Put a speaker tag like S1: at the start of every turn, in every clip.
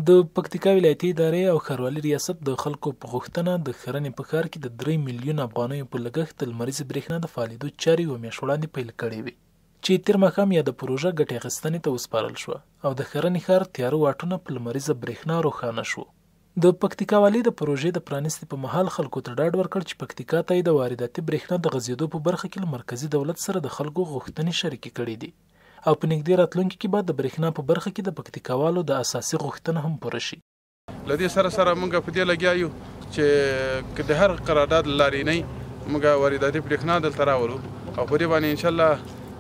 S1: د پکتیکا ولایتي ادارې او ښاروالي ریاست د خلکو په غوښتنه د ښرنې په ښار کې د 3 میلیونه افغانیو په لګښت د لمریزې برېښنا د فعالېدو چارې یوه میاشت وړاندې پیل کړې وې، چې تېر ماښام یاده پروژه ګټې اخیستنې ته وسپارل شوه او د ښرنې ښار تیاره واټونه په لمریزه برېښنا روښانه شوو. د پکتیکا والي د پروژې د پرانیستې په مهال خلکو ته ډاډ ورکړ چې پکتیکا ته یې د وارداتي برېښنا د غځېدو په برخه کې له مرکزي دولت سره د خلکو غوښتنې شریکې کړې دي او په نږدې راتلونکي کې به د برېښنا په برخه کې د پکتیکاوالو د اساسي غوښتنه هم پوره شي.
S2: له دې سره سره موږ په دې لګیا یو چې که د هر قرارداد له لارې نه موږ وارداتي برېښنا دلته راولو او په دې باندې انشاءالله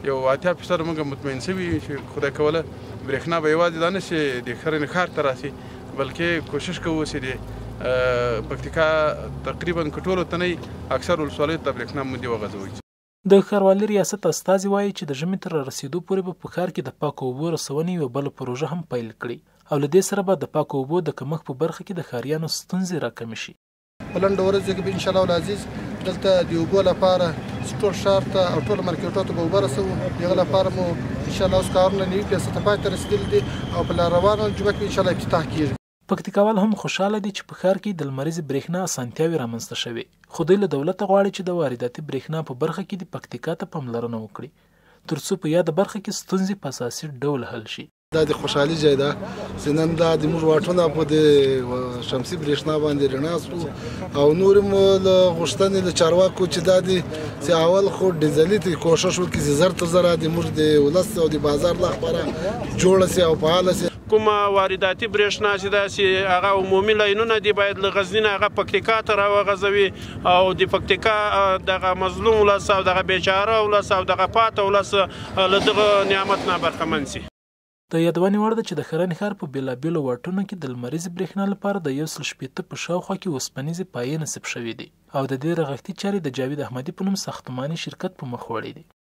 S2: یو 80% موږ مطمئن شوي یو چې خدای کوله برېښنا به یوازې دا نه چې د ښرنې ښار ته راسي، بلکې کوشش کوو چې د پکتیکا تقریبا که ټولو ته نه اکثر ولسوالیو ته برېښنا موږ دې وغځوي.
S1: د ښاروالي ریاست استازي وايي چې د ژمي تر رارسېدو پورې به په ښار کې د پاکو اوبو رسونې یوه بله پروژه هم پیل کړي او له دې سره به د پاکو اوبو د کمښت په برخه کې د ښاریانو ستونزې راکمې شي.
S3: په لنډو ورځو کې به ان شاءالله العزیز دلته د اوبو لپاره ټول ښار ته او ټولو مارکېټو ته به اوبه رسوو. د هغه لپاره مو ان شاءالله اوس کارونه 90% پای ته رسېدلي دي او په روانه جمعه کې به ان شاءالله افتتاح کېږي.
S1: پکتیکاوال هم خوشاله دي چې په ښار کې د لمریزې برېښنا اسانتیاوې رامنځته شوې، خو دوی له دولته غواړي چې د وارداتي برېښنا په برخه کې دې پکتیکا ته پاملرنه وکړي، ترڅو په یاده برخه کې ستونزې په اساسي ډول حل شي.
S4: دا د خوشحالي ځای ده چې نن دا د موږ واټونه په د شمسي برېښنا باندې رڼا شو او نور مو له غوښتنې له چارواکو چې دا دي چې اول خو ډیزلي ته کوښښ وکړي چې زر تر زره د موږ د ولس او د بازار لپاره جوړه شي او فعاله شي.
S5: کومه وارداتي برېښنا چې ده چې هغه عمومي لاینونه دي باید له غزني نه هغه پکتیکا ته راوغځوي او د پکتیکا دغه مظلوم ولس او دغه بیچاره ولس او دغه پاته ولس له دغه نعمت نه برخمن شي.
S1: د یادونې وړ ده چې د ښرنې ښار په بېلابېلو واټونو کې د لمریزې برېښنا لپاره د 160 په شاوخوا کې اوسپنیزې پایې نصب شوې دي او د دې رغښتي چارې د جاوید احمدي په نوم ساختماني شرکت په مخ وړې دي.